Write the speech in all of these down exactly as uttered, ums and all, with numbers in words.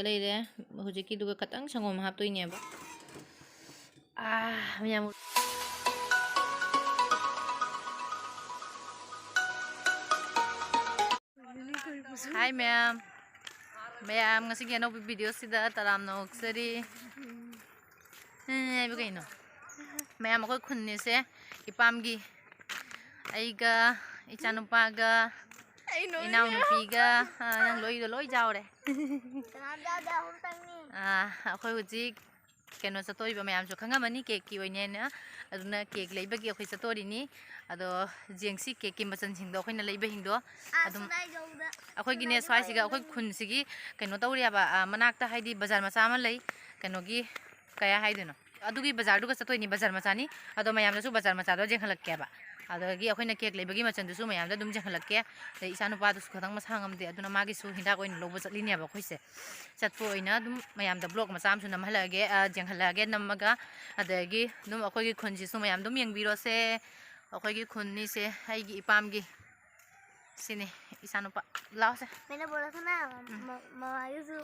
ꯂꯩꯔꯦ꯫ ꯍꯧꯖꯤꯛꯀꯤꯗꯨꯒ ꯈꯇꯪ ꯁꯪꯒꯣꯝ ꯍꯥꯞꯇꯣꯏꯅꯦꯕ꯫ ꯑꯥ, ꯃꯌꯥꯝ꯫ ꯍꯥꯏ ꯃꯌꯥꯝ꯫ ꯃꯌꯥꯝ, ꯉꯁꯤꯒꯤ ꯑꯅꯧꯕ ꯚꯤꯗꯤꯑꯣꯁꯤꯗ ꯇꯔꯥꯝꯅ ꯑꯣꯛꯆꯔꯤ꯫ ꯑꯦ, ꯍꯥꯏꯕ ꯀꯩꯅꯣ? ꯃꯌꯥꯝ, ꯑꯩꯈꯣꯏ ꯈꯨꯟꯅꯤꯁꯦ ꯏꯄꯥꯝꯒꯤ꯫ ꯑꯩꯒ, ꯏꯆꯥꯅꯨꯄꯥꯒ, ꯑꯩ ꯅꯣꯛꯅꯤꯡꯉꯦ꯫ ꯏꯅꯥꯎꯅꯨꯄꯤꯒ, ꯑ, ꯅꯪ ꯂꯣꯏꯗꯣ ꯂꯣꯏ ꯌꯥꯎꯔꯦ꯫ ꯀꯅꯥꯝ ꯌꯥꯎꯗꯦ, ꯑꯍꯨꯝꯇꯪꯅꯤ꯫ ꯑ, ꯑꯩꯈꯣꯏ ꯍꯧꯖꯤꯛ ꯀꯩꯅꯣ ꯆꯠꯇꯣꯔꯤꯕ ꯃꯌꯥꯝꯁꯨ ꯈꯪꯉꯝꯃꯅꯤ, ꯀꯦꯛꯀꯤ ꯑꯣꯏꯅꯦꯅ꯫ ꯑꯗꯨꯅ ꯀꯦꯛ ꯂꯩꯕꯒꯤ ꯑꯩꯈꯣꯏ ꯆꯠꯇꯣꯔꯤꯅꯤ꯫ ꯑꯗꯣ ꯌꯦꯡꯁꯤ, ꯀꯦꯛꯀꯤ ꯃꯆꯜꯁꯤꯡꯗꯣ ꯑꯩꯈꯣꯏꯅ ꯂꯩꯕꯁꯤꯡꯗꯣ꯫ ꯑꯥ, ꯑꯗꯨꯝ ꯁꯨꯃꯥꯏ ꯌꯧꯕꯗ ꯑꯩꯈꯣꯏꯒꯤꯅꯦ, ꯁꯨꯃꯥꯏ ꯁ꯭ꯋꯥꯏꯁꯤꯒ ꯑꯩꯈꯣꯏ ꯌꯧꯕꯗ ꯈꯨꯟꯁꯤꯒꯤ ꯀꯩꯅꯣ ꯇꯧꯔꯤꯑꯕ, ꯑ, ꯃꯅꯥꯛꯇ ꯍꯥꯏꯗꯤ ꯕꯖꯥꯔ ꯃꯆꯥ ꯑꯃ ꯂꯩ, ꯀꯩꯅꯣꯒꯤ, ꯀꯌꯥ ꯍꯥꯏꯗꯣꯏꯅꯣ? ꯑꯗꯨꯒꯤ ꯕꯖꯥꯔꯗꯨꯒ ꯆꯠꯇꯣꯏꯅꯤ, ꯕꯖꯥꯔ ꯃꯆꯥꯅꯤ꯫ ꯑꯗꯣ ꯃꯌꯥꯝꯗꯁꯨ ꯕꯖꯥꯔ ꯃꯆꯥꯗꯣ ꯌꯦꯡꯍꯜꯂꯛꯀꯦꯕ꯫ ꯑꯗꯒꯤ ꯑꯩꯈꯣꯏꯅ ꯀꯦꯛ ꯂꯩꯕꯒꯤ ꯃꯆꯜꯗꯨꯁꯨ ꯃꯌꯥꯝꯗ ꯑꯗꯨꯝ ꯌꯦꯡꯍꯜꯂꯛꯀꯦ꯫ ꯑꯗꯩ ꯏꯆꯥꯅꯨꯄꯥꯗꯨꯁꯨ ꯈꯤꯇꯪ ꯃꯁꯥ ꯉꯝꯗꯦ, ꯑꯗꯨꯅ ꯃꯥꯒꯤꯁꯨ ꯍꯤꯗꯥꯛ ꯑꯣꯏꯅ ꯂꯧꯕ ꯆꯠꯂꯤꯅꯦꯕ ꯑꯩꯈꯣꯏꯁꯦ꯫ ꯆꯠꯄ ꯑꯣꯏꯅ ꯑꯗꯨꯝ ꯃꯌꯥꯝꯗ ꯕ꯭ꯂꯣꯛ ꯃꯆꯥ ꯑꯃꯁꯨ ꯅꯝꯍꯜꯂꯛꯑꯒꯦ, ꯑ, ꯌꯦꯡꯍꯜꯂꯛꯑꯒꯦ ꯅꯝꯃꯒ꯫ ꯑꯗꯒꯤ ꯑꯗꯨꯝ ꯑꯩꯈꯣꯏꯒꯤ ꯈꯨꯟꯁꯤꯁꯨ ꯃꯌꯥꯝ ꯑꯗꯨꯝ ꯌꯦꯡꯕꯤꯔꯣꯁꯦ꯫ ꯑꯩꯈꯣꯏꯒꯤ ꯈꯨꯟꯅꯤꯁꯦ ꯑꯩꯒꯤ ꯏꯄꯥꯝꯒꯤ꯫ ꯁꯤꯅꯤ ꯏꯆꯥꯅꯨꯄꯥ꯫ ꯂꯥꯛꯑꯣꯁꯦ꯫ ꯃꯦꯅ ꯕꯣꯂ ꯈꯅ ꯎꯝ꯫ ꯃ-, ꯃꯃꯥꯒꯤꯁꯨ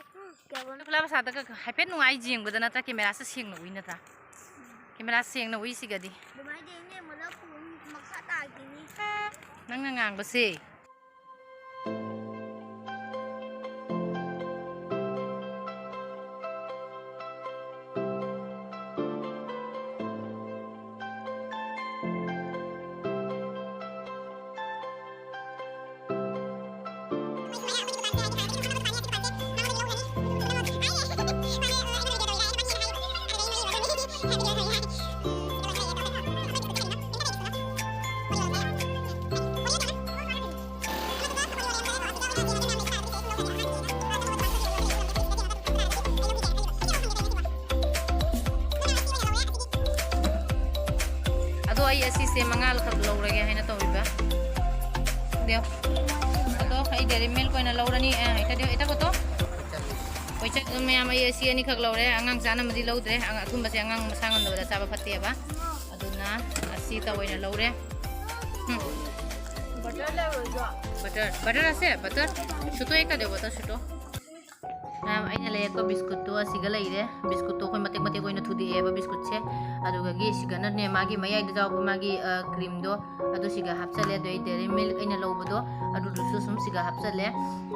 ꯀꯌꯥꯕꯣꯟ ꯈꯨꯂꯥ ꯃꯁꯥꯗ ꯀ-, ꯍꯥꯏꯐꯦꯠ ꯅꯨꯡꯉꯥꯏ ꯌꯦꯡꯕꯗ ꯅꯠꯇ꯭ꯔꯥ? ꯀꯦꯃꯦꯔꯥꯁꯦ ꯁꯦꯡꯅ ꯎꯏ ꯅꯠꯇ꯭ꯔꯥ? ꯀꯦꯃꯦꯔꯥ ꯁꯦꯡꯅ ꯎꯏ ꯁꯤꯒꯗꯤ꯫ ꯑꯗꯨꯃꯥꯏꯅ ꯌꯦꯡ ꯌꯦꯡꯕꯗ ꯈꯨꯟ ꯃꯈꯥ ꯇꯥꯈꯤꯅꯤ꯫ ꯅꯪꯅ ꯉꯥꯡꯕꯁꯦ꯫ ꯑꯗꯣ ꯑꯩ ꯑꯁꯤꯁꯦ ꯃꯉꯥꯈꯛ ꯂꯧꯔꯒꯦ ꯍꯥꯏꯅ ꯇꯧꯔꯤꯕ꯫ ꯗꯦ꯫ ꯑꯗꯣ ꯑꯩ Dairy Milk ꯑꯣꯏꯅ ꯂꯧꯔꯅꯤ꯫ ꯑꯦ, ꯍꯦꯛꯇ ꯗꯦ, ꯍꯦꯛꯇ ꯀꯣꯠꯇꯣ꯫ ꯍꯣꯏ, ꯆꯠ-, ꯑꯗꯨꯝ ꯃꯌꯥꯝ, ꯑꯩ ꯑꯁꯤ ꯑꯅꯤꯈꯛ ꯂꯧꯔꯦ꯫ ꯑꯉꯥꯡ ꯆꯥꯅꯕꯗꯤ ꯂꯧꯗ꯭ꯔꯦ꯫ ꯑꯉꯥꯡ ꯑꯊꯨꯝꯕꯁꯦ ꯑꯉꯥꯡ ꯃꯁꯥ ꯉꯝꯗꯕꯗ ꯆꯥꯕ ꯐꯠꯇꯦꯕ꯫ ꯑꯗꯨꯅ ꯑꯁꯤꯇ ꯑꯣꯏꯅ ꯂꯧꯔꯦ꯫ ꯎꯝ꯫ Butter ꯂꯧꯔꯣꯏꯗ꯭ꯔꯣ? Butter, butter আছে? Butter? ছোট একটা দেবো, তো ছোট। ꯃꯌꯥꯝ, ꯑꯩꯅ ꯂꯩꯔꯦꯀꯣ, ꯕꯤꯁꯀꯨꯠꯇꯣ ꯑꯁꯤꯒ ꯂꯩꯔꯦ꯫ ꯕꯤꯁꯀꯨꯠꯇꯣ ꯑꯩꯈꯣꯏ ꯃꯇꯦꯛ ꯃꯇꯦꯛ ꯑꯣꯏꯅ ꯊꯨꯗꯦꯛꯑꯦꯕ ꯕꯤꯁꯀꯨꯠꯁꯦ꯫ ꯑꯗꯨꯗꯒꯤ ꯁꯤꯒꯅꯅꯦ, ꯃꯥꯒꯤ ꯃꯌꯥꯏꯗ ꯌꯥꯎꯕ ꯃꯥꯒꯤ, ꯑ, ꯀ꯭ꯔꯤꯝꯗꯣ, ꯑꯗꯨ ꯁꯤꯒ ꯍꯥꯞꯆꯜꯂꯦ꯫ ꯑꯗꯩ ꯗꯦꯔꯤ ꯃꯤꯜꯛ ꯑꯩꯅ ꯂꯧꯕꯗꯣ, ꯑꯗꯨꯗꯨꯁꯨ ꯁꯨꯝ ꯁꯤꯒ ꯍꯥꯞꯆꯜꯂꯦ꯫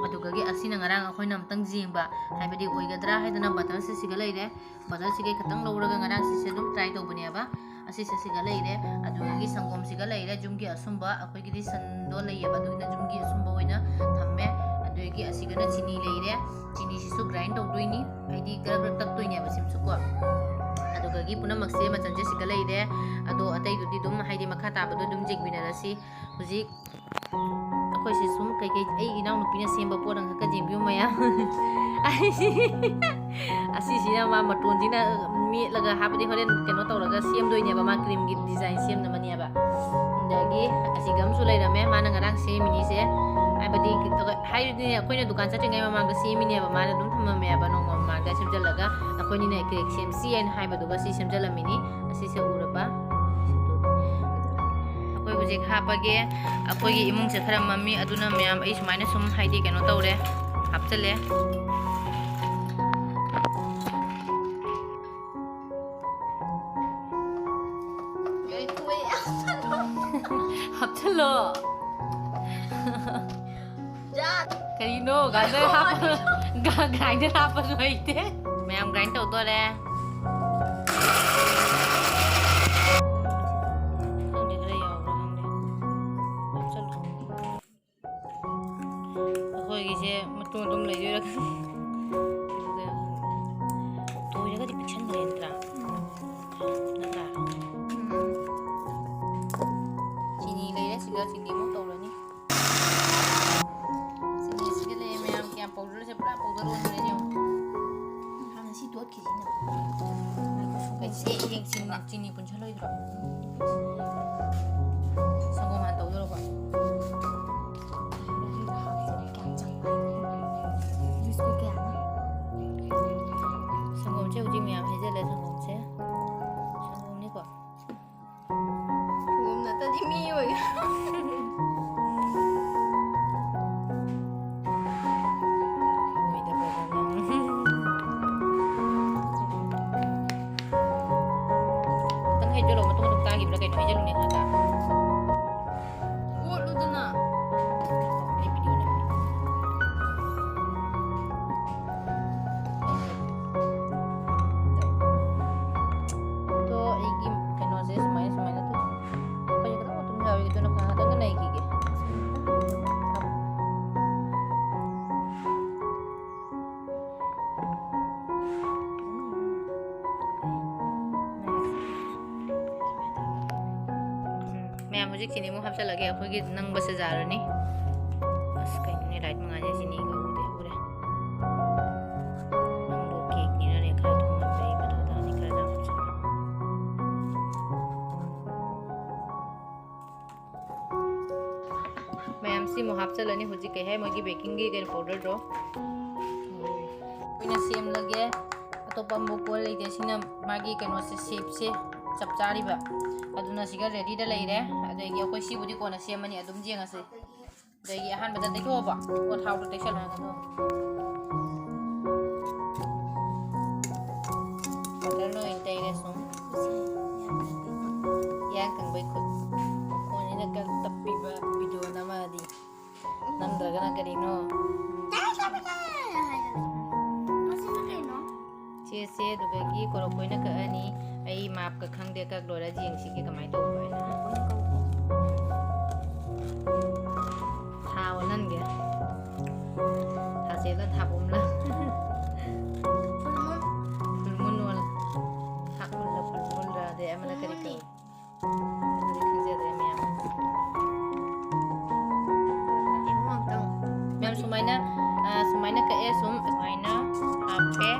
ꯑꯗꯨꯗꯒꯤ ꯑꯁꯤꯅ ꯉꯔꯥꯡ ꯑꯩꯈꯣꯏꯅ ꯑꯃꯨꯛꯇꯪ ꯌꯦꯡꯕ, ꯍꯥꯏꯕꯗꯤ ꯑꯣꯏꯒꯗ꯭ꯔꯥ ꯍꯥꯏꯗꯅ ꯕꯇꯔꯁꯦ ꯁꯤꯒ ꯂꯩꯔꯦ꯫ ꯕꯇꯔꯁꯤꯒ ꯈꯛꯇꯪ ꯂꯧꯔꯒ ꯉꯔꯥꯡ ꯁꯤꯁꯦ ꯑꯗꯨꯝ ꯇ꯭ꯔꯥꯏ ꯇꯧꯕꯅꯦꯕ꯫ ꯑꯁꯤꯁꯦ ꯁꯤꯒ ꯂꯩꯔꯦ, ꯑꯗꯨꯗꯒꯤ ꯁꯪꯒꯣꯝꯁꯤꯒ ꯂꯩꯔꯦ꯫ ꯌꯨꯝꯒꯤ ꯑꯁꯨꯝꯕ, ꯑꯩꯈꯣꯏꯒꯤꯗꯤ ꯁꯟꯗꯣ ꯂꯩꯌꯦꯕ, ꯑꯗꯨꯒꯤꯅ ꯌꯨꯝꯒꯤ ꯑꯁꯨꯝꯕ ꯑꯣꯏꯅ ꯊꯝꯃꯦ꯫ ꯑꯗꯨꯗꯒꯤ ꯑꯁꯤꯒꯅ ꯆꯤꯅꯤ ꯂꯩꯔꯦ, ꯆꯤꯅꯤꯁꯤꯁꯨ ꯒ꯭ꯔꯥꯏꯟ ꯇꯧꯗꯣꯏꯅꯤ, ꯍꯥꯏꯗꯤ ꯒ꯭ꯔꯛ ꯒ꯭ꯔꯛ ꯇꯛꯇꯣꯏꯅꯦꯕ ꯁꯤꯝꯁꯨꯀꯣ꯫ ꯑꯗꯨꯗꯒꯤ ꯄꯨꯝꯅꯃꯛꯁꯦ ꯃꯆꯜꯁꯦ ꯁꯤꯒ ꯂꯩꯔꯦ꯫ ꯑꯗꯣ ꯑꯇꯩꯗꯨꯗꯤ ꯑꯗꯨꯝ, ꯍꯥꯏꯗꯤ ꯃꯈꯥ ꯇꯥꯕꯗꯣ ꯑꯗꯨꯝ ꯌꯦꯡꯃꯤꯟꯅꯔꯁꯤ꯫ ꯍꯧꯖꯤꯛ ꯑꯩꯈꯣꯏꯁꯦ ꯁꯨꯝ ꯀꯩꯀꯩ, ꯑꯩ ꯏꯅꯥꯎꯅꯨꯄꯤꯅ ꯁꯦꯝꯕ ꯄꯣꯠ ꯑꯃꯈꯛꯀ ꯌꯦꯡꯕꯤꯌꯨ ꯃꯌꯥꯝ꯫ ꯑꯁꯤꯁꯤꯅ ꯃꯥ ꯃꯇꯣꯟꯁꯤꯅ ꯃꯦꯠꯂꯒ ꯍꯥꯞꯄꯗꯤ ꯍꯣꯔꯦꯟ ꯀꯩꯅꯣ ꯇꯧꯔꯒ ꯁꯦꯝꯗꯣꯏꯅꯦꯕ, ꯃꯥ ꯀ꯭ꯔꯤꯝꯒꯤ ꯗꯤꯖꯥꯏꯟ ꯁꯦꯝꯅꯕꯅꯦꯕ꯫ ꯑꯗꯒꯤ ꯑꯁꯤꯒ ꯑꯃꯁꯨ ꯂꯩꯔꯝꯃꯦ, ꯃꯥꯅ ꯉꯔꯥꯡ ꯁꯦꯝꯃꯤꯅꯤꯁꯦ꯫ ꯍꯥꯏꯕꯗꯤ ꯍꯥꯏꯔꯤꯗꯨꯅꯦ, ꯑꯩꯈꯣꯏꯅ ꯗꯨꯀꯥꯟ ꯆꯠꯇ꯭ꯔꯤꯉꯩ ꯃꯃꯥꯡꯗ ꯁꯦꯝꯃꯤꯅꯦꯕ, ꯃꯥꯅ ꯑꯗꯨꯝ ꯊꯝꯃꯝꯃꯦꯕ, ꯅꯣꯡꯃ ꯃꯃꯥꯡꯗ ꯁꯦꯝꯖꯤꯜꯂꯒ꯫ ꯑꯩꯈꯣꯏꯅꯤꯅ ꯀꯦꯛ ꯁꯦꯝꯁꯤ ꯍꯥꯏꯅ ꯍꯥꯏꯕꯗꯨꯒ ꯁꯤ ꯁꯦꯝꯖꯤꯜꯂꯝꯃꯤꯅꯤ꯫ ꯑꯁꯤꯁꯦ ꯎꯔꯕ? ꯑꯩꯈꯣꯏ ꯍꯧꯖꯤꯛ ꯍꯥꯞꯄꯒꯦ꯫ ꯑꯩꯈꯣꯏꯒꯤ ꯏꯃꯨꯡꯁꯦ ꯈꯔ ꯃꯝꯃꯤ, ꯑꯗꯨꯅ ꯃꯌꯥꯝ ꯑꯩ ꯁꯨꯃꯥꯏꯅ ꯁꯨꯝ, ꯍꯥꯏꯗꯤ, ꯀꯩꯅꯣ ꯇꯧꯔꯦ, ꯍꯥꯞꯆꯜꯂꯦ꯫ ꯍꯥꯞꯆꯜꯂꯣ꯫ ꯀꯔꯤꯅꯣ? ꯒ꯭ꯔꯥꯏꯟꯗꯔ ꯍꯥꯞꯄ-, ꯒ꯭ꯔꯥ-, ꯒ꯭ꯔꯥꯏꯟꯗꯔ ꯍꯥꯞꯄꯁꯨ ꯍꯩꯇꯦ꯫ ꯃꯌꯥꯝ ꯒ꯭ꯔꯥꯏꯟ ꯇꯧꯗꯣꯔꯦ꯫ ꯈꯪꯗꯦ, ꯈꯔ ꯌꯥꯎꯕ꯭ꯔꯥ ꯈꯪꯗꯦ꯫ ꯍꯥꯞꯆꯜꯂꯣ꯫ ꯑꯩꯈꯣꯏꯒꯤꯁꯦ ꯃꯇꯣꯟ ꯑꯗꯨꯝ ꯂꯩꯗꯣꯏꯔꯥ ꯈꯪꯗꯦ꯫ ꯇꯣꯏꯔꯒꯗꯤ ꯄꯤꯛꯁꯟꯈ꯭ꯔꯦ ꯅꯠꯇ꯭ꯔꯥ? ꯅꯠꯇ꯭ꯔꯥ? ꯆꯤꯅꯤ ꯂꯩꯔꯦ, ꯁꯤꯒ ꯆꯤꯅꯤ ꯑꯃꯨꯛ ꯇꯧꯔꯅꯤ꯫ ꯁꯤꯅꯤ ꯁꯤꯒ ꯂꯩꯔꯦ ꯃꯌꯥꯝ, ꯀꯌꯥꯝ powder ꯁꯦ ꯄꯨꯔꯥ powder ꯑꯣꯟꯈ꯭ꯔꯦ ꯌꯦꯡꯉꯨ꯫ ꯍꯥꯟꯅ ꯁꯤ ꯇꯣꯠꯈꯤꯁꯤꯅ꯫ ꯀꯩ ꯁꯤ ꯌꯦꯡ ꯆꯤꯅꯤ, ꯆꯤꯅꯤ ꯄꯨꯟꯁꯜꯂꯣꯏꯗ꯭ꯔꯣ? ꯁꯪꯒꯣꯝ ꯍꯥꯟꯅ ꯇꯧꯗꯣꯔꯕꯣ? ꯀꯌꯥꯝ ꯆꯪꯕ? ꯕꯤꯁꯀꯨꯠ ꯀꯌꯥꯅꯣ? ꯁꯪꯒꯣꯝꯁꯦ ꯍꯧꯖꯤꯛ ꯃꯌꯥꯝ ꯍꯩꯖꯜꯂꯦ, ꯁꯪꯒꯣꯝꯁꯦ꯫ ꯁꯪꯒꯣꯝꯅꯤꯀꯣ꯫ ꯁꯪꯒꯣꯝ ꯅꯠꯇꯗꯤ ꯃꯤ ꯑꯣꯏ-, ꯑꯣꯏꯗꯕ ꯅꯪ꯫ ꯍꯧꯖꯤꯛ ꯆꯤꯅꯤ ꯑꯃꯨꯛ ꯍꯥꯞꯆꯤꯜꯂꯒꯦ, ꯑꯩꯈꯣꯏꯒꯤ ꯅꯪꯕꯁꯦ ꯌꯥꯔꯅꯤ꯫ ꯑꯁ, ꯀꯩꯅꯣꯅꯦ, ꯂꯥꯏꯠ ꯃꯉꯥꯜꯁꯦ ꯆꯤꯅꯤꯒ ꯎꯗꯦ, ꯎꯔꯦ꯫ ꯅꯪꯗꯣ ꯀꯦꯛꯅꯤꯅꯅꯦ ꯈꯔ ꯊꯨꯝꯍꯟꯕ, ꯑꯩ ꯃꯊꯧ ꯇꯥꯅꯤ, ꯈꯔ ꯌꯥꯝ ꯍꯥꯞꯆꯤꯜꯂꯣ꯫ ꯃꯌꯥꯝꯁꯤ ꯑꯃꯨꯛ ꯍꯥꯞꯆꯤꯜꯂꯅꯤ ꯍꯧꯖꯤꯛ, ꯀꯩ ꯍꯥꯏ, ꯃꯣꯏꯒꯤ ꯕꯦꯀꯤꯡꯒꯤ ꯀꯩꯅꯣ ꯄꯥꯎꯗꯔꯗꯣ ꯑꯩꯈꯣꯏꯅ ꯁꯦꯝꯂꯒꯦ꯫ ꯑꯇꯣꯞꯄ ꯑꯃꯐꯥꯎ ꯀꯣꯟ ꯂꯩꯇꯦ꯫ ꯁꯤꯅ ꯃꯥꯒꯤ ꯀꯩꯅꯣꯁꯦ, ꯁꯦꯞꯁꯦ ꯆꯞ ꯆꯥꯔꯤꯕ꯫ ꯑꯗꯨꯅ ꯁꯤꯒ ꯔꯦꯗꯤꯗ ꯂꯩꯔꯦ꯫ ꯑꯗꯒꯤ ꯑꯩꯈꯣꯏ ꯁꯤꯕꯨꯗꯤ ꯀꯣꯟꯅ ꯁꯦꯝꯃꯅꯤ, ꯑꯗꯨꯝ ꯌꯦꯡꯉꯁꯤ꯫ ꯑꯗꯒꯤ ꯑꯍꯥꯟꯕꯗ ꯇꯩꯊꯣꯛꯑꯕ ꯄꯣꯠ ꯊꯥꯎꯗꯣ ꯇꯩꯁꯜꯂꯒ ꯑꯗꯨꯝ ꯄꯥꯎꯗꯔꯅ ꯑꯣꯏꯅ ꯇꯩꯔꯦ ꯁꯨꯝ꯫ ꯏꯌꯥꯡ ꯀꯪꯕꯩ ꯈꯨꯠ꯫ ꯃꯈꯣꯟꯁꯤꯅ ꯀꯛ ꯇꯞꯄꯤꯕ ꯚꯤꯗꯤꯑꯣ ꯅꯝꯃꯛꯑꯗꯤ꯫ ꯅꯝꯗ꯭ꯔꯒꯅ ꯀꯔꯤꯅꯣ? ꯆꯦꯁꯦ ꯑꯗꯨꯗꯒꯤ ꯀꯣꯔꯣꯛ ꯀꯣꯏꯅ ꯀꯛꯑꯅꯤ꯫ ꯑꯩ ꯃꯥꯞꯀ ꯈꯪꯗꯦ, ꯀꯛ ꯂꯣꯏꯔ ꯌꯦꯡꯁꯤꯒꯦ ꯀꯃꯥꯏꯅ ꯇꯧꯕ ꯍꯥꯏꯅ꯫ ꯊꯥ ꯑꯣꯜꯍꯟꯒꯦ꯫ ꯊꯥꯁꯦꯜꯂ ꯊꯥꯕꯣꯝꯂ꯫ ꯐꯨꯜ ꯃꯨꯟ ꯑꯣꯜ-, ꯍꯥꯞ ꯃꯨꯟꯂ ꯐꯨꯜ ꯃꯨꯟꯂ ꯑꯗꯩ ꯑꯃꯅ ꯀꯔꯤ ꯀꯔꯤ꯫ ꯑꯗꯨꯗꯤ ꯈꯪꯖꯗ꯭ꯔꯦ ꯃꯌꯥꯝ꯫ ꯌꯦꯡꯉꯣ ꯑꯝꯇꯪ꯫ ꯃꯌꯥꯝ ꯁꯨꯃꯥꯏꯅ, ꯑ, ꯁꯨꯃꯥꯏꯅ ꯀꯛꯑꯦ, ꯁꯨꯝ ꯁꯨꯃꯥꯏꯅ ꯍꯥꯞꯄꯦ꯫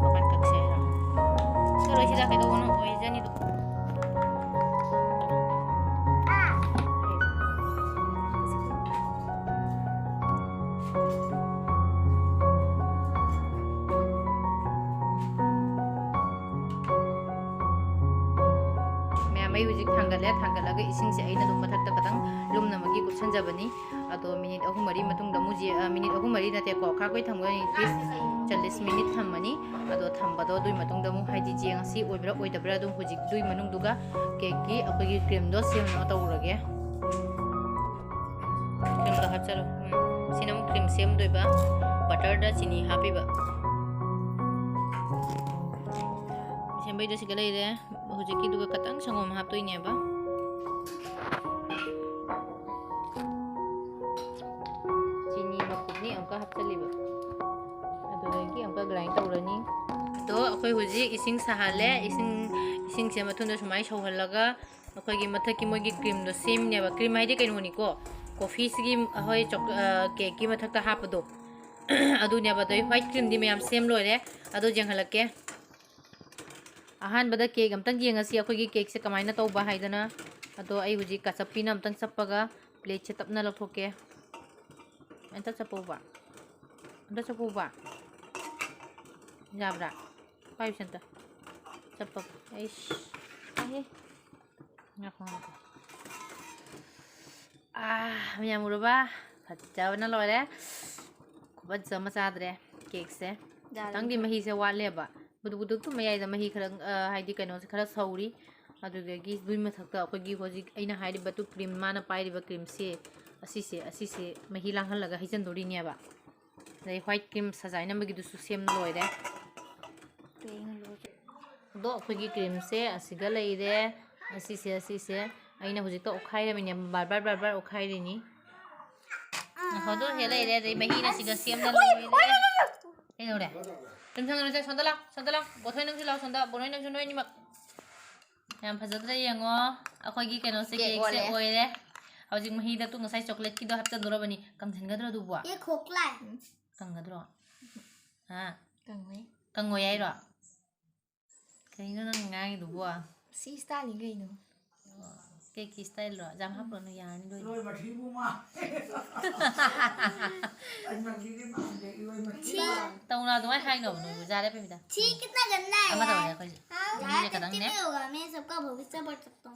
ꯃꯄꯥꯟ ꯀꯛꯁꯦ ꯍꯥꯏꯔꯣ? ꯀꯛꯑꯔꯣꯏ, ꯁꯤꯗ ꯀꯩꯗꯧꯕꯅꯣ ꯑꯣꯏꯖꯅꯤꯗꯣ꯫ ꯃꯌꯥꯝ, ꯑꯩ ꯍꯧꯖꯤꯛ ꯊꯥꯡꯒꯠꯂꯦ꯫ ꯊꯥꯡꯒꯠꯂꯒ ꯏꯁꯤꯡꯁꯦ ꯑꯩꯅ ꯑꯗꯨꯝ ꯃꯊꯛꯇ ꯈꯇꯪ ꯂꯨꯝꯅꯃꯛꯀꯤ ꯀꯨꯞꯁꯟꯖꯕꯅꯤ꯫ ꯑꯗꯣ ꯃꯤꯅꯤꯠ ꯑꯍꯨꯝ ꯃꯔꯤ ꯃꯇꯨꯡꯗ ꯑꯃꯨꯛ ꯌꯦ-, ꯑ, ꯃꯤꯅꯤꯠ ꯑꯍꯨꯝ ꯃꯔꯤ ꯅꯠꯇꯦꯀꯣ, ꯈꯥꯛꯄꯩ ꯊꯝꯒꯅꯤ, ꯄ꯭ꯂꯤꯁ꯫ ꯆꯜꯂꯤꯁ ꯃꯤꯅꯤꯠ ꯊꯝꯃꯅꯤ꯫ ꯑꯗꯣ ꯊꯝꯕꯗꯣ ꯑꯗꯨꯒꯤ ꯃꯇꯨꯡꯗ ꯑꯃꯨꯛ, ꯍꯥꯏꯗꯤ, ꯌꯦꯡꯉꯁꯤ ꯑꯣꯏꯕ꯭ꯔꯥ ꯑꯣꯏꯗꯕ꯭ꯔꯥ꯫ ꯑꯗꯨꯝ ꯍꯧꯖꯤꯛ ꯑꯗꯨꯒꯤ ꯃꯅꯨꯡꯗꯨꯒ ꯀꯦꯛꯀꯤ ꯑꯩꯈꯣꯏꯒꯤ ꯀ꯭ꯔꯤꯝꯗꯣ ꯁꯦꯝꯅꯕ ꯇꯧꯔꯒꯦ꯫ ꯀ꯭ꯔꯤꯝꯗꯣ ꯍꯥꯞꯆꯔꯣ꯫ ꯎꯝ꯫ ꯁꯤꯅ ꯑꯃꯨꯛ ꯀ꯭ꯔꯤꯝ ꯁꯦꯝꯗꯣꯏꯕ, ꯕꯇꯔꯗ ꯆꯤꯅꯤ ꯍꯥꯞꯄꯤꯕ꯫ ꯁꯦꯝꯕꯩꯗꯣ ꯁꯤꯒ ꯂꯩꯔꯦ꯫ ꯍꯧꯖꯤꯛꯀꯤꯗꯨꯒ ꯈꯇꯪ ꯁꯪꯒꯣꯝ ꯍꯥꯞꯇꯣꯏꯅꯦꯕ꯫ ꯆꯤꯅꯤ ꯃꯀꯨꯞꯅꯤ ꯑꯃꯨꯛꯀ ꯍꯥꯞꯆꯜꯂꯤꯕ꯫ ꯑꯗꯨꯗꯒꯤ ꯑꯃꯨꯛꯀ ꯒ꯭ꯔꯥꯏꯟ ꯇꯧꯔꯅꯤ꯫ ꯑꯗꯣ ꯑꯩꯈꯣꯏ ꯍꯧꯖꯤꯛ ꯏꯁꯤꯡ ꯁꯥꯍꯜꯂꯦ꯫ ꯏꯁꯤꯡ ꯏꯁꯤꯡꯁꯦ ꯃꯊꯨꯝꯗ ꯁꯨꯃꯥꯏꯅ ꯁꯧꯍꯜꯂꯒ ꯑꯩꯈꯣꯏꯒꯤ ꯃꯊꯛꯀꯤ ꯃꯣꯏꯒꯤ ꯀ꯭ꯔꯤꯝꯗꯣ ꯁꯦꯝꯅꯦꯕ꯫ ꯀ꯭ꯔꯤꯝ ꯍꯥꯏꯗꯤ ꯀꯩꯅꯣꯅꯤꯀꯣ, ꯀꯣꯐꯤꯁꯤꯒꯤ, ꯍꯣꯏ, ꯆꯣꯛ-, ꯑ, ꯀꯦꯛꯀꯤ ꯃꯊꯛꯇ ꯍꯥꯞꯄꯗꯣ꯫ ꯑꯗꯨꯅꯦꯕ꯫ ꯑꯗꯩ ꯋꯥꯏꯠ ꯀ꯭ꯔꯤꯝꯗꯤ ꯃꯌꯥꯝ ꯁꯦꯝ ꯂꯣꯏꯔꯦ꯫ ꯑꯗꯣ ꯌꯦꯡꯍꯜꯂꯛꯀꯦ꯫ ꯑꯍꯥꯟꯕꯗ ꯀꯦꯛ ꯑꯝꯇꯪ ꯌꯦꯡꯉꯁꯤ, ꯑꯩꯈꯣꯏꯒꯤ ꯀꯦꯛꯁꯦ ꯀꯃꯥꯏꯅ ꯇꯧꯕ ꯍꯥꯏꯗꯅ꯫ ꯑꯗꯣ ꯑꯩ ꯍꯧꯖꯤꯛ ꯀꯥꯆꯞꯄꯤꯅ ꯑꯝꯇꯪ ꯆꯞꯄꯒ ꯄ꯭ꯂꯦꯠꯁꯦ ꯇꯞꯅ ꯂꯧꯊꯣꯛꯀꯦ꯫ ꯑꯝꯇ ꯆꯞꯄꯧꯕ꯫ ꯑꯝꯇ ꯆꯞꯄꯧꯕ꯫ ꯌꯥꯕ꯭ꯔꯥ? ꯄꯥꯏꯌꯨꯁꯦ ꯑꯝꯇ꯫ ꯆꯞꯄꯒ꯫ ꯑꯩꯁ꯫ ꯇꯥꯏꯍꯦ꯫ ꯉꯥꯏꯈꯣ, ꯉꯥꯏꯈꯣ꯫ ꯑꯥ, ꯃꯌꯥꯝ ꯎꯔꯕ? ꯐꯖꯕꯅ ꯂꯣꯏꯔꯦ꯫ ꯈꯨꯐꯖ ꯑꯃ ꯆꯥꯗ꯭ꯔꯦ ꯀꯦꯛꯁꯦ꯫ ꯌꯥꯔꯦ꯫ ꯈꯤꯇꯪꯗꯤ ꯃꯍꯤꯁꯦ ꯋꯥꯠꯂꯦꯕ꯫ ꯕꯨꯗꯨꯛ ꯕꯨꯗꯨꯛꯇꯨ ꯃꯌꯥꯏꯗ ꯃꯍꯤ ꯈꯔ, ꯑ, ꯍꯥꯏꯗꯤ ꯀꯩꯅꯣꯁꯦ ꯈꯔ ꯁꯧꯔꯤ꯫ ꯑꯗꯨꯗꯒꯤ ꯑꯗꯨꯒꯤ ꯃꯊꯛꯇ ꯑꯩꯈꯣꯏꯒꯤ ꯍꯧꯖꯤꯛ ꯑꯩꯅ ꯍꯥꯏꯔꯤꯕ ꯇꯨ ꯀ꯭ꯔꯤꯝ, ꯃꯥꯅ ꯄꯥꯏꯔꯤꯕ ꯀ꯭ꯔꯤꯝꯁꯦ, ꯑꯁꯤꯁꯦ, ꯑꯁꯤꯁꯦ ꯃꯍꯤ ꯂꯥꯡꯍꯜꯂꯒ ꯍꯩꯖꯤꯟꯗꯣꯔꯤꯅꯦꯕ꯫ ꯑꯗꯩ ꯋꯥꯏꯠ ꯀ꯭ꯔꯤꯝ ꯁꯖꯥꯏꯅꯕꯒꯤꯗꯨꯁꯨ ꯁꯦꯝ ꯂꯣꯏꯔꯦ꯫ ꯑꯗꯣ ꯑꯩꯈꯣꯏꯒꯤ ꯀ꯭ꯔꯤꯝꯁꯦ ꯑꯁꯤꯒ ꯂꯩꯔꯦ꯫ ꯑꯁꯤꯁꯦ, ꯑꯁꯤꯁꯦ ꯑꯩꯅ ꯍꯧꯖꯤꯛꯇ ꯑꯣꯠꯈꯥꯏꯔꯝꯃꯤꯅꯦ, ꯕꯥꯔ ꯕꯥꯔ, ꯕꯥꯔ ꯕꯥꯔ ꯑꯣꯠꯈꯥꯏꯔꯤꯅꯤ꯫ ꯑꯗꯨ ꯍꯦꯛ ꯂꯩꯔꯦ, ꯑꯗꯩ ꯃꯍꯤꯅ ꯁꯤꯒ ꯁꯦꯝꯅ ꯂꯣꯏꯔꯦ꯫ ꯀꯩꯗꯧꯔꯦ? ꯁꯣꯝꯗ ꯂꯥꯎ, ꯁꯣꯝꯗ ꯂꯥꯎ꯫ ꯕꯣꯊꯣꯏ ꯅꯪꯁꯨ ꯂꯥꯎ, ꯁꯣꯝꯗ꯫ ꯕꯣꯊꯣꯏ ꯅꯪꯁꯨ, ꯅꯣꯏꯅꯤꯃꯛ꯫ ꯌꯥꯝ ꯐꯖꯗ꯭ꯔꯥ ꯌꯦꯡꯉꯣ꯫ ꯑꯩꯈꯣꯏꯒꯤ ꯀꯩꯅꯣꯁꯦ, ꯀꯦꯛ ꯀꯦꯛꯁꯦ ꯑꯣꯜꯂꯦ꯫ ꯑꯣꯏꯔꯦ꯫ ꯍꯧꯖꯤꯛ ꯃꯍꯤꯗ ꯇꯨ ꯉꯁꯥꯏ ꯆꯣꯀ꯭ꯂꯦꯠꯀꯤꯗꯣ ꯍꯥꯞꯆꯤꯟꯗꯣꯔꯕꯅꯤ꯫ ꯀꯪꯁꯤꯟꯒꯗ꯭ꯔꯣ ꯑꯗꯨꯕꯣ? ꯀꯦꯛ ꯈꯣꯛꯂꯥꯏ꯫ ꯀꯪꯒꯗ꯭ꯔꯣ? ꯍꯥ? ꯀꯪꯉꯣꯏ꯫ ꯀꯪꯉꯣꯏ ꯍꯥꯏꯔꯣ? ꯀꯩꯅꯣ ꯅꯪ ꯉꯥꯡꯉꯤꯗꯨꯕꯣ? ꯁꯤ ꯏꯁꯇꯥꯏꯜꯅꯤ ꯀꯩꯅꯣ꯫ ꯀꯦꯛꯀꯤ ꯏꯁꯇꯥꯏꯜꯔꯣ? ꯌꯥꯝ ꯍꯥꯞꯄꯨꯔꯅꯨ, ꯌꯥꯔꯅꯤ ꯂꯣꯏꯅ꯫ ꯏꯔꯣꯏ ꯃꯊꯤꯕꯨ ꯃꯥ꯫ ꯑꯩ ꯃꯊꯤꯗꯤ ꯃꯥꯟꯗꯦ, ꯏꯔꯣꯏ ꯃꯊꯤ ꯊꯤ꯫ ꯃꯥ꯫ ꯇꯧꯅꯣ ꯑꯗꯨꯃꯥꯏꯅ ꯍꯥꯏꯅꯣꯕ ꯅꯣꯏꯕꯨ꯫ ꯌꯥꯔꯦ ꯄꯦꯃꯤꯇꯥ꯫ ꯊꯤ ꯀꯤꯠꯅ ꯒꯟꯗꯥ ꯍꯦ꯫ ꯑꯃ ꯇꯧꯔꯦ ꯑꯩꯈꯣꯏꯁꯦ꯫ ꯌꯥꯔꯦ, ꯃꯤꯁꯦ ꯈꯤꯇꯪꯅꯦ꯫ ꯇꯤꯠꯇꯤ ꯇꯧꯒ ꯃꯤ ꯁꯕꯀꯥ ꯚꯣꯃꯤꯠ ꯆꯠꯄ ꯆꯠꯇꯣ꯫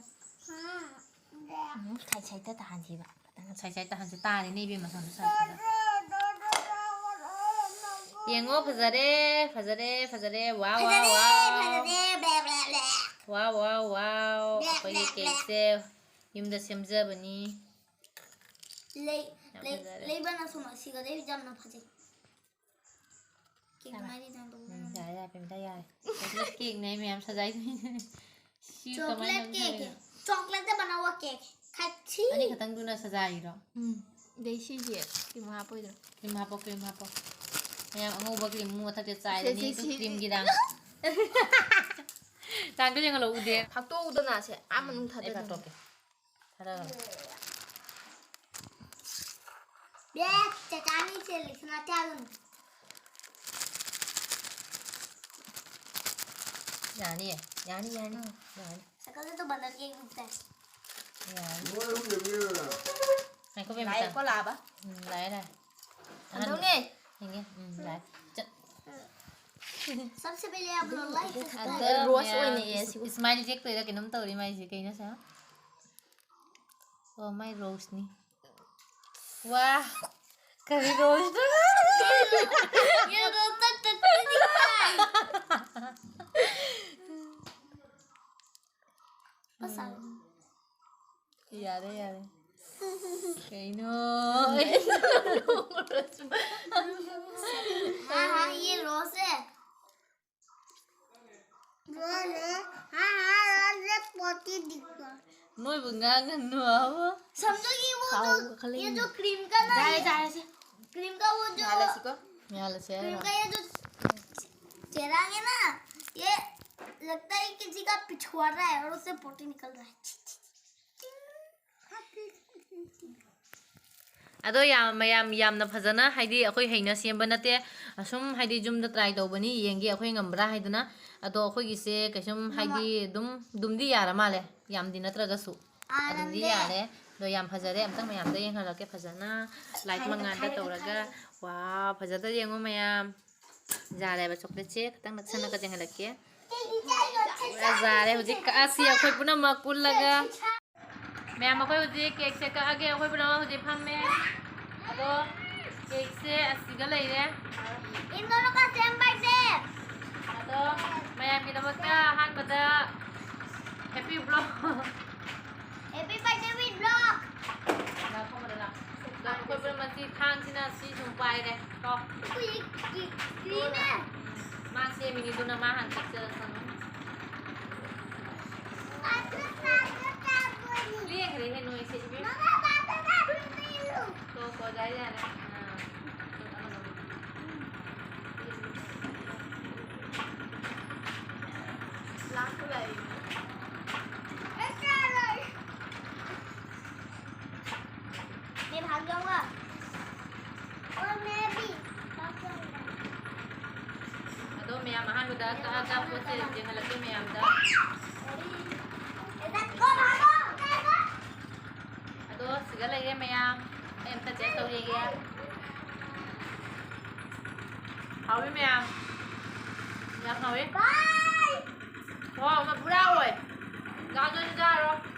ꯎꯝ, ꯁꯥꯏꯠ ꯁꯥꯏꯠꯇ ꯇꯥꯍꯟꯁꯤꯕ꯫ ꯁꯥꯏꯠ ꯁꯥꯏꯠꯇ ꯍꯟꯁꯤ꯫ ꯇꯥꯔꯦꯅꯦ ꯏꯕꯦꯝꯃ, ꯁꯣꯝꯗ ꯁꯥꯏꯠ ꯁꯥꯏꯠꯇ꯫ ꯌꯦꯡꯉꯣ, ꯐꯖꯔꯦ, ꯐꯖꯔꯦ, ꯐꯖꯔꯦ꯫ ꯋꯥꯎ, ꯋꯥꯎ, ꯐꯖꯔꯦ, ꯋꯥꯎ꯫ ꯐꯖꯔꯦ, ꯕ꯭ꯂꯦ, ꯕ꯭ꯂꯦ, ꯕ꯭ꯂꯦ꯫ ꯋꯥꯎ, ꯋꯥꯎ, ꯋꯥꯎ꯫ ꯕ꯭ꯂꯦ, ꯑꯩꯈꯣꯏꯒꯤ ꯕ꯭ꯂꯦ, ꯕ꯭ꯂꯦ꯫ ꯀꯦꯛꯁꯦ ꯌꯨꯝꯗ ꯁꯦꯝꯖꯕꯅꯤ꯫ ꯂꯩ, ꯌꯥꯝ ꯂꯩ, ꯐꯖꯔꯦ꯫ ꯂꯩꯕꯅ ꯁꯣꯝ ꯑꯁꯤꯒꯗꯤ ꯌꯥꯝꯅ ꯐꯖꯩ꯫ ꯀꯦꯛ ꯌꯥꯔꯦ꯫ ꯃꯥꯏꯗꯤ ꯅꯪ ꯇꯧꯕ ꯎꯝ, ꯅꯪ꯫ ꯌꯥꯔꯦ, ꯌꯥꯔꯦ, ꯄꯦꯃꯤꯇꯥ, ꯌꯥꯔꯦ꯫ ꯆꯣꯀ꯭ꯂꯦꯠ ꯀꯦꯛꯅꯦ ꯃꯌꯥꯝ ꯁꯖꯥꯏꯗꯣꯏꯁꯦ꯫ ꯁꯤ ꯀꯃꯥꯏꯅ ꯆꯣꯀ꯭ꯂꯦꯠ ꯀꯦꯛ꯫ ꯇꯧꯗꯣꯏꯅꯣ? ꯆꯣꯀ꯭ꯂꯦꯠꯇ ꯕꯅꯥꯋꯥ ꯀꯦꯛ꯫ ꯈꯥꯊꯤ꯫ ꯑꯅꯤ ꯈꯛꯇꯪꯗꯨꯅ ꯁꯖꯥꯏꯔꯣ? ꯎꯝ꯫ ꯑꯗꯩ ꯁꯤꯁꯦ ꯀ꯭ꯔꯤꯝ ꯍꯥꯞꯄꯣꯏꯗ꯭ꯔꯣ? ꯀ꯭ꯔꯤꯝ ꯍꯥꯞꯄꯣ, ꯀ꯭ꯔꯤꯝ ꯍꯥꯞꯄꯣ꯫ ꯃꯌꯥꯝ ꯑꯉꯧꯕ ꯀ꯭ꯔꯤꯝ ꯃꯊꯛꯇ ꯆꯥꯏꯔꯅꯤ, ꯁꯤ, ꯁꯤ, ꯑꯗꯨ ꯁꯤ꯫ ꯀ꯭ꯔꯤꯝꯒꯤ ꯔꯥꯡ꯫ ꯇꯥꯡꯗꯣ ꯌꯦꯡꯍꯜꯂꯣ, ꯎꯗꯦ꯫ ꯐꯥꯛꯇꯣꯛꯎꯗꯅ ꯁꯦ, ꯑꯥ ꯃꯅꯨꯡ ꯑꯩ ꯊꯥꯗꯗꯅ꯫ ꯐꯥꯛꯇꯣꯛꯀꯦ꯫ ꯊꯥꯗꯔꯣ꯫ ꯆꯥꯅꯤ ꯆꯦꯜꯂꯤꯁꯤꯅ ꯆꯥꯒꯅꯨ꯫ ꯌꯥꯅꯤꯌꯦ꯫ ꯌꯥꯅꯤ, ꯌꯥꯅꯤ꯫ ꯌꯥꯅꯤ꯫ ꯁꯥꯏꯀꯜꯗ ꯇꯣꯡꯕ ꯅꯪ ꯌꯦꯡꯉꯨꯁꯦ꯫ ꯌꯥꯅꯤ꯫ ꯉꯥꯏꯈꯣ, ꯕꯦꯝꯆꯥ꯫ ꯂꯥꯛꯑꯦꯀꯣ ꯂꯥꯛꯑꯕ? ꯎꯝ, ꯂꯥꯛꯑꯦ, ꯂꯥꯛꯑꯦ꯫ ꯀꯝꯗꯧꯅꯤ? ꯌꯦꯡꯒꯦ꯫ ꯎꯝ, ꯂꯥꯛꯑꯦ꯫ ꯆꯠ-, सबसे पहले आप लोग लाइक ꯑꯗ Rose ꯃꯌꯥꯝ ꯑꯣꯏꯅ ꯌꯦꯡꯁꯤ꯫ ꯏꯁ-, smile check ꯇꯧꯔꯤꯔꯥ ꯀꯩꯅꯣꯝ ꯇꯧꯔꯤ ꯃꯥꯏꯁꯦ ꯀꯩꯅꯣ ꯁꯦ? ꯑꯣ, ꯃꯥꯏ roseꯅꯤ꯫ ꯋꯥ, ꯀꯔꯤ roseꯅꯣ? ये रोज तक टट्टी दिखता है। बस आ गया। ꯌꯥꯔꯦ, ꯌꯥꯔꯦ꯫ ꯀꯩꯅꯣ? हाँ हाँ, ये रोज है। रोज है। हाँ हाँ, रोज है, पोती दिखता है। ꯅꯣꯏꯕꯨ ꯉꯥꯡꯒꯅꯨ ꯍꯥꯏꯕ꯫ समझो कि वो खाओ, जो खा लेंगे। ये जो क्रीम का ना, ꯌꯥꯔꯦ ये ꯌꯥꯔꯦꯁꯦ꯫ क्रीम का वो जो ꯌꯥꯍꯜꯂꯁꯤꯀꯣ꯫ ꯌꯥꯍꯜꯂꯁꯦ क्रीम ꯍꯥꯏꯔꯣ꯫ का ये जो चेहरा है ना, ये लगता है किसी का पिछवाड़ा है और उससे पोटी निकल रहा है। ꯑꯗꯣ ꯌꯥꯝ, ꯃꯌꯥꯝ ꯌꯥꯝꯅ ꯐꯖꯅ, ꯍꯥꯏꯗꯤ ꯑꯩꯈꯣꯏ ꯍꯩꯅ ꯁꯦꯝꯕ ꯅꯠꯇꯦ, ꯑꯁꯨꯝ ꯍꯥꯏꯗꯤ ꯌꯨꯝꯗ try ꯇꯧꯕꯅꯤ, ꯌꯦꯡꯒꯦ ꯑꯩꯈꯣꯏ ꯉꯝꯕ꯭ꯔꯥ ꯍꯥꯏꯗꯅ꯫ ꯑꯗꯣ ꯑꯩꯈꯣꯏꯒꯤꯁꯦ ꯀꯩꯁꯨꯝ ꯍꯥꯏꯗꯤ ꯑꯗꯨꯝ, ꯑꯗꯨꯝꯗꯤ ꯌꯥꯔ ꯃꯥꯜꯂꯦ, ꯌꯥꯝꯗꯤ ꯅꯠꯇ꯭ꯔꯒꯁꯨ ꯑꯗꯨꯝꯗꯤ ꯌꯥꯔꯦ꯫ ꯑꯗꯣ ꯌꯥꯝ ꯐꯖꯔꯦ, ꯑꯝꯇꯪ ꯃꯌꯥꯝꯗ ꯌꯦꯡꯍꯜꯂꯛꯀꯦ ꯐꯖꯅ, light ꯃꯉꯥꯜꯗ ꯇꯧꯔꯒ꯫ ꯋꯥꯎ, ꯐꯖꯗ꯭ꯔꯥ ꯌꯦꯡꯉꯣ ꯃꯌꯥꯝ꯫ ꯌꯥꯔꯦꯕ, chocolateꯁꯦ ꯈꯤꯇꯪ ꯅꯛꯁꯟꯅꯒ ꯌꯦꯡꯍꯜꯂꯛꯀꯦ꯫ ꯄꯨꯔꯥ ꯌꯥꯔꯦ ꯍꯧꯖꯤꯛ ꯀꯛꯑꯁꯤ ꯑꯩꯈꯣꯏ ꯄꯨꯝꯅꯃꯛ ꯄꯨꯜꯂꯒ꯫ ꯃꯌꯥꯝ, ꯑꯩꯈꯣꯏ ꯍꯧꯖꯤꯛ cakeꯁꯦ ꯀꯛꯑꯒꯦ꯫ ꯑꯩꯈꯣꯏ ꯄꯨꯝꯅꯃꯛ ꯍꯧꯖꯤꯛ ꯐꯝꯃꯦ꯫ ꯑꯗꯣ cakeꯁꯦ ꯑꯁꯤꯒ ꯂꯩꯔꯦ꯫ इन दोनों का सेम बर्थडे। ꯑꯗꯣ ꯃꯌꯥꯝꯒꯤꯗꯃꯛꯇ ꯑꯍꯥꯟꯕꯗ happy vlog꯫ Happy birthday with vlog। ꯂꯥꯛꯑꯣ, ꯐꯝꯕꯗ ꯂꯥꯛꯑꯣ꯫ ꯑꯩꯈꯣꯏ ꯄꯨꯝꯅꯃꯛꯇꯤ ꯊꯥꯡꯁꯤꯅ ꯁꯤ ꯁꯨꯝ ꯄꯥꯏꯔꯦ ꯀꯣ꯫ तो ये ग्रीन है। ꯃꯥ ꯁꯦꯝꯃꯤꯅꯤ, ꯑꯗꯨꯅ ꯃꯥ ꯍꯥꯟꯅ ꯀꯛꯆꯔꯁꯅꯨ꯫ ꯂꯦꯡꯈ꯭ꯔꯦꯍꯦ ꯅꯣꯏꯁꯦ, ꯏꯕꯦꯝꯃ꯫ ꯇꯣ, ꯇꯣ, ꯌꯥꯔꯦ, ꯌꯥꯔꯦ꯫ ꯑꯥ꯫ ꯂꯥꯛ ꯑꯗꯣ ꯃꯌꯥꯝ ꯑꯍꯥꯟꯕꯗ ꯀꯛꯑꯒ ꯄꯣꯠꯁꯦ ꯌꯦꯡꯍꯜꯂꯛꯀꯦ ꯃꯌꯥꯝꯗ꯫ ꯑꯗꯣ ꯁꯤꯒ ꯂꯩꯔꯦ ꯃꯌꯥꯝ꯫ ꯑꯩ ꯑꯝꯇ ꯇꯦꯁ ꯇꯧ ꯌꯦꯡꯒꯦ꯫ ꯍꯥꯎꯏ ꯃꯌꯥꯝ꯫ ꯌꯥꯝ ꯍꯥꯎꯏ꯫ ꯍꯣ, ꯃꯄꯨꯔꯥ ꯑꯣꯏ꯫ ꯆꯥꯗꯣꯏꯅ ꯆꯥꯔꯣ꯫